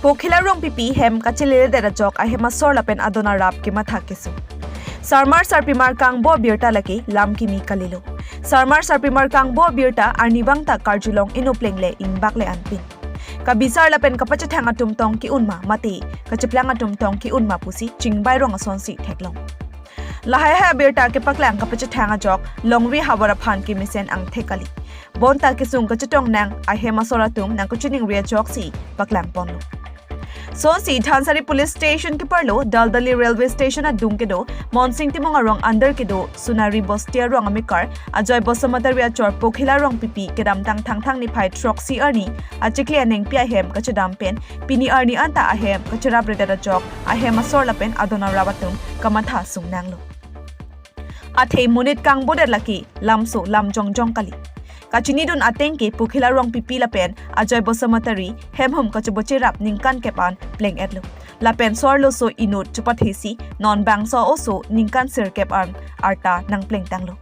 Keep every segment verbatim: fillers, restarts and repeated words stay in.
Pokhila Rongpipi hem kacheledet ajok ahem asor lapen adon arap kematha kesung. Sarmar sarpimar kangbo abirta lake lam kimi kalilo. Sarmar sarpimar kangbo abirta arnivang ta karjulong inopleng le ingbak le anpin. Kabisar lapen kapachethang atum tong ke-un ma mate kacheplang atum tong ke-un ma pusi chingbai rong asonsi theklong. Lahai hai abirta kepaklang kapachethang ajok longri havar aphan kemesen angthek kali. Bonta kesung kachetong nang ahem asor atum nangkachiningri ajoksi paklangponlo. Sonsi Dhansiri Police Station keparlo Daldali Railway Station adung kedo Monsing Timung arong under kedo Sunari Bosti arong amekar Ajoy Basumatary achor Pokhila Rongpipi kedamtang Thangthang niphai throksi arni achikli anengpi ahem kachedam pen pini arni anta ahem kacherap redet ajok ahem asor lapen adon arap atum kamatha sung nanglo. Athe monit kangbodet lake lamso lam jongjong kali. Kachinidun ateng ke Pokhila Rongpipi lapen Ajoy Basumatary hemhum kachobocherap ningkan kep an pleng-etlo. Lapen so-arloso inut chopathesi non bangso oso ningkan sirkep an arta nangplengtanglo.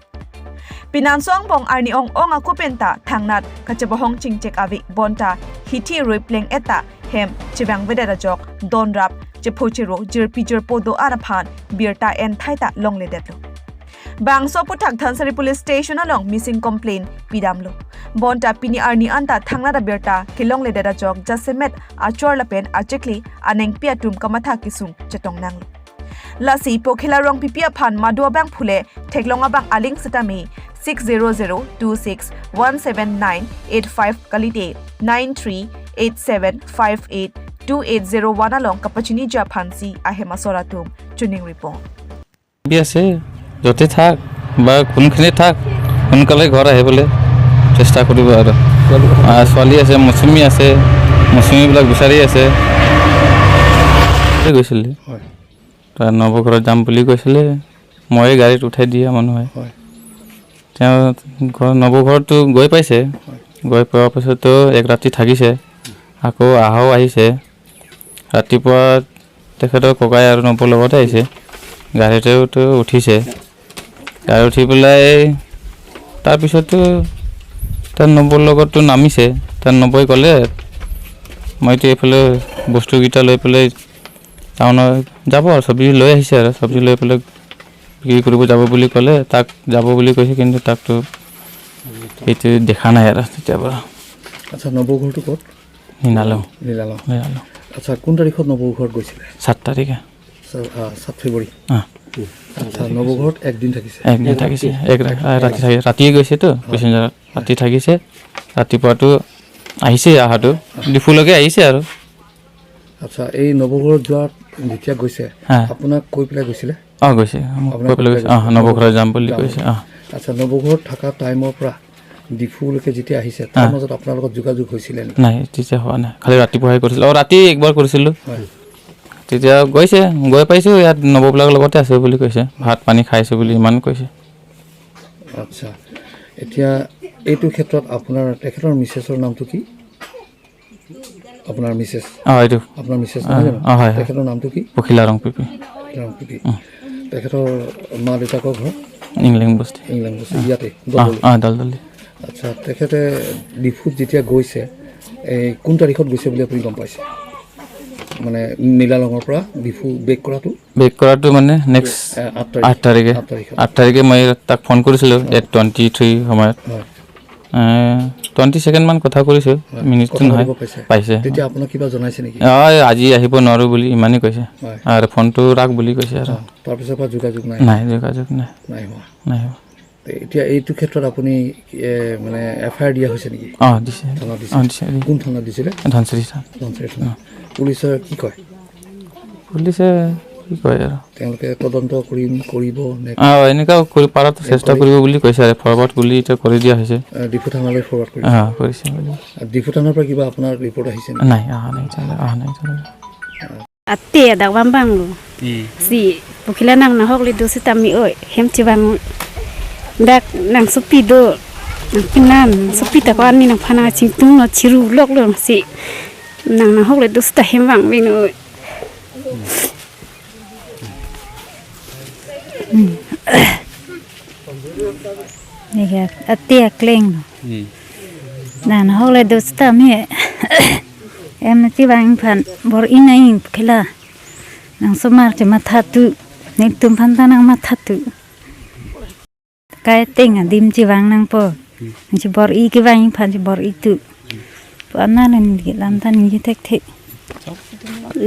Pinanso angbong arni ong-ong ako penta thangnat kachebohong chingchek ave bonta hithi rui pleng-et ta hem chevangvedet ajok don rap chepho chero jirpi jirpo do-an aphan birta enthai ta longledetlo. Bangso aputhak Dhansiri Police Station along missing complaint pidamlo. Bonta pini arni anta thangnat abirta kelongledet ajok jasemet achor lapen achikli anengpi atum kamatha kesung chetong nanglo. Lasi Pokhila Rongpipi aphan madu abang phule theklong abang aling setame six zero zero two six one seven nine eight five kalite nine three eight seven five eight two eight zero one along kapachiniji aphansi ahem asor atum chiningripo. ভাবি আছে, য'তে থাক বা কোনখিনি থাক, সোনকালে ঘৰ আহিবলৈ চেষ্টা কৰিব আৰু। আহ, ছোৱালী আছে, মৌচুমী আছে, মৌচুমীবিলাক বিচাৰি আছে। তাতে গৈছিলে। হয়। তাৰ নৱঘৰত যাম বুলি কৈছিলে, ময়ে গাড়ীত উঠাই দিয়া মানুহ হয়। হয়। তেওঁ ঘৰ, নৱঘৰতো গৈ পাইছে। হয়। গৈ পোৱাৰ পিছতো এক ৰাতি থাকিছে, আকৌ আহাও আহিছে। ৰাতিপুৱা তেখেতৰ ককাই আৰু নৱৰ লগতে আহিছে, গাড়ীতেতো উঠিছে। গাড়ী উঠি পেলাই তাৰপিছতো তাৰ নৱৰ লগতো নামিছে। তাৰ নৱই ক'লে, "মইতো এইফালে বস্তুকেইটা লৈ পেলাই টাউনত যাব আৰু চব্জি লৈ আহিছে আৰু চব্জি লৈ পেলাই বিক্ৰী কৰিব যাব" বুলি ক'লে। তাক যাব বুলি কৈছে, কিন্তু তাকতো সেইটো দেখা নাই আৰু তেতিয়াৰ পৰা। আচ্ছা, নৱঘৰটো ক'ত? নীলালং। নীলালং। নীলালং। আচ্ছা, কোন তাৰিখত নৱঘৰত গৈছিলে? সাত তাৰিখে। ছা-, আ, সাত ফেব্ৰুৱাৰী। অ। আচ্ছা, নৱঘৰত একদিন থাকিছে? একদিন থাকিছে। এক ৰা-, আ, ৰাতি থাকি-, ৰাতিয়ে গৈছেতো, হয়। পেচেঞ্জাৰত। ৰাতি থাকিছে। ৰাতিপুৱাতো আহিছে, অহাটো ডিফুলৈকে আহিছে আৰু। আচ্ছা, এই নৱঘৰত যোৱা যেতিয়া গৈছে, হা। আপোনাক কৈ পেলাই গৈছিলে? অ, গৈছে। মোক আপোনাক কৈ পেলাই কৈ গৈছে। পেলাই অ, গৈছে। নৱঘৰত যাম বুলি যাম কৈছে। বুলি। অ। আচ্ছা, নৱঘৰত থকা টাইমৰ পৰা ডিফুলৈকে যেতিয়া আহিছে, তাৰ হা। মাজত আপোনাৰ লগত যোগাযোগ হৈছিলে নেকি? নাই, তেতিয়া হোৱা নাই। খালি ৰাতিপুৱাহে কৰিছিলোঁ। অ, ৰাতি একবাৰ কৰিছিলোঁ। হয়। তেতিয়া গৈছে, গৈ পাইছোঁ, ইয়াত নৱবিলাকৰ লগতে আছে বুলি কৈছে। ভাত পানী খাইছোঁ বুলি ইমান কৈছে। আচ্ছা, এতিয়া এইটো ক্ষেত্ৰত আপোনাৰ, তেখেতৰ মিছেছৰ নামটো কি? আপোনাৰ মিছেছ? অ, এইটো। আপোনাৰ মিছেছ অ, নহয় জানো? অ, হয়, হয়। তেখেতৰ নামটো কি? পখিলা ৰংপিপি। পখিলা ৰংপিপি। উম। তেখেতৰ মা দেউতাকৰ ঘৰ? ইংলেং বস্তি। ইংলেং বস্তি, অ। ইয়াতে, অ, দলদলি? অ, দলদলি। আচ্ছা, তেখেতে ডিফুত যেতিয়া গৈছে, এই কোন তাৰিখত গৈছে বুলি আপুনি গম পাইছে? মানে নীলালঙৰ পৰা ডিফু বেক কৰাটো? বেক কৰাটো মানে নেক্সট এ, আঠ তাৰিখ। আঠ তাৰিখে। আঠ তাৰিখত। আঠ তাৰিখে মই তাক ফোন কৰিছিলোঁ, ডেট টুৱেণ্টি থ্ৰী সময়ত। হয়। এ, টুৱেণ্টি ছেকেণ্ড মান কথা কৰিছোঁ, হয়, মিনিটটো কথা নহয়। পাতিব পাইছে? পাইছে। তেতিয়া আপোনাক কিবা জনাইছে নেকি? অ, আজি আহিব নোৱাৰোঁ বুলি ইমানেই কৈছে। হয়। আৰু ফোনটো ৰাখ বুলি কৈছে আৰু। অ, তাৰপিছৰ পৰা যোগাযোগ নাই? নাই, যোগাযোগ নাই। নাই হোৱা। নাই হোৱা। তে এতিয়া এইটো ক্ষেত্ৰত আপুনি, এ, মানে এফ আই আৰ দিয়া হৈছে নেকি? অ, দিছে। থানাত দিছে? অ, দিছে, দিছে। কোন থানাত দিছিলে? ধনশিৰি থানা। ধনশিৰি থানা। অ। পুলিচে কি কয়? পুলিচে কি কয় আৰু? তেওঁলোকে তদন্ত কৰিম, কৰিব নে? অ, এনেকুৱা কৰি পাৰাতো চেষ্টা এনকুৱাৰী? কৰিব বুলি কৈছে আৰু। ফৰৱাৰ্ড বুলি এতিয়া কৰি দিয়া হৈছে। অ, ডিফু থানালৈ ফৰৱাৰ্ড কৰিছে? অ, কৰিছে বুলি। আৰু ডিফু থানাৰ পৰা কিবা আপোনাৰ ৰিপৰ্ট আহিছে নেকি? নাই, অহা নাই, এতিয়ালৈ অহা নাই, এতিয়ালৈ। অ। Ate adak vang vanglo. Hmm. Si, Pokhila nang nahok le do sitame oi, hem chevang. Dak nangsopi do, nangpinan, nangsopi ta ko-an ni nangphan nangchingtunglo, chiruloklo si. Nang nahok le do sita hem vangvek noi. Hmm. Neke ate aklenglo. Hmm. Nang nahok le do sitame. Hem chevang aphan bor-i nangji khela. Nang osomar chematha tu. Netum aphan ta nangmatha tu. Kai ateng adim chevang nangpo. Nang chebor-i kevang aphan chebor-i tu. Pu ana nen ke lam ta ningje thekthe.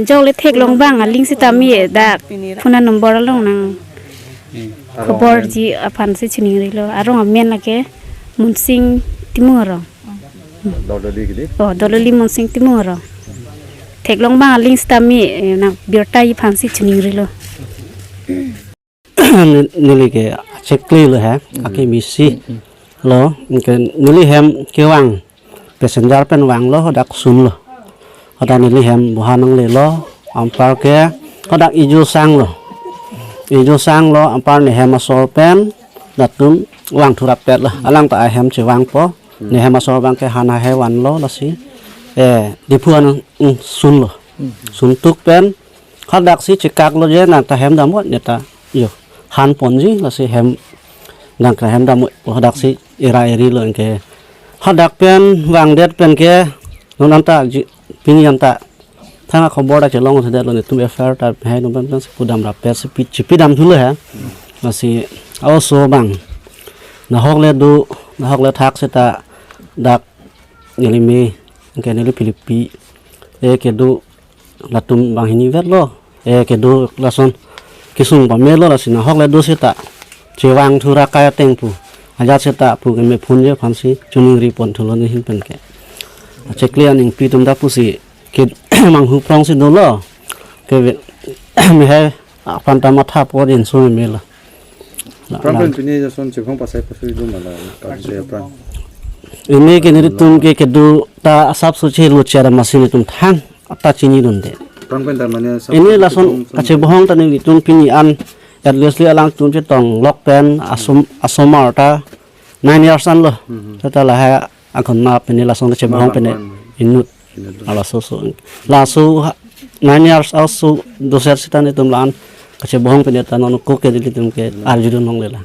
Jok le theklong abang aling sitame dak phone number along nang khobor ji aphan si chiningrilo. Arong amen lake Monsing Timung arong. Dololi gini. Oh, Dololi Monsing Timung arong. Theklong abang aling sitame, eh, nang birta ji aphan si chiningrilo. Neli ke cheklelo he, ake misi lo, ke neli hem kevang, passenger pen vanglo, hadak sunlo. Hadak neli hem boha nanglelo, anpar ke, hadak ijo sanglo. Ijo sanglo, anpar ne hem asor pen, latum vang thurap pet lo. Alang ta ahem chevangpo, ne hem asor abang ke han ahe vanlo, lasi. Eh, Diphu an, mm, sunlo. Suntuk pen, hadak si chekaklo je nang ta hem damvoi ne ta. Yo, han ponji lasi hem nang ta hem damvoi hadak si era eri lo anke. Hadak pen vangdet pen ke non anta ji pini anta thang akhobor ta chelongsedetlo netum F I R ta hai non pen pen si pudam rapet si pi chipidam thulo he. Lasi a-oso abang nahok le do nahok le thak seta dak neli me anke neli Philippi le kedo latum banghini vetlo. Eh, kedo lason kesung pamelo lasi nahok le do seta chevang thura kai ateng pu. Ajat seta pu ke me phone ji aphan si chiningri pon thulo nehin pen ke. Chekle aning pi atum ta pusi ke manghu prong si dolo. Ke ve- me hai aphan ta matha po din so melo. Aphrang pen pini jason chevang pasai pasui do mala, kasi aphrang. Ini ke nelitum ke kedo ta asap suci lo chera masi netum thang ta chinidunde. Aphrang pen ta mane asap ini lason chevang kachebohong ta nelitum pini an at least le alangtum chetonglok pen asom asomar ta nine years anlo. Mhm. Seta lahai angkon ma pini lason kachebohong pini inut. Inut. Ala so so. Laso ha- nine years also doser seta netum la-an kachebohong pini ta non ko ke nelitum ke arjudun longle la.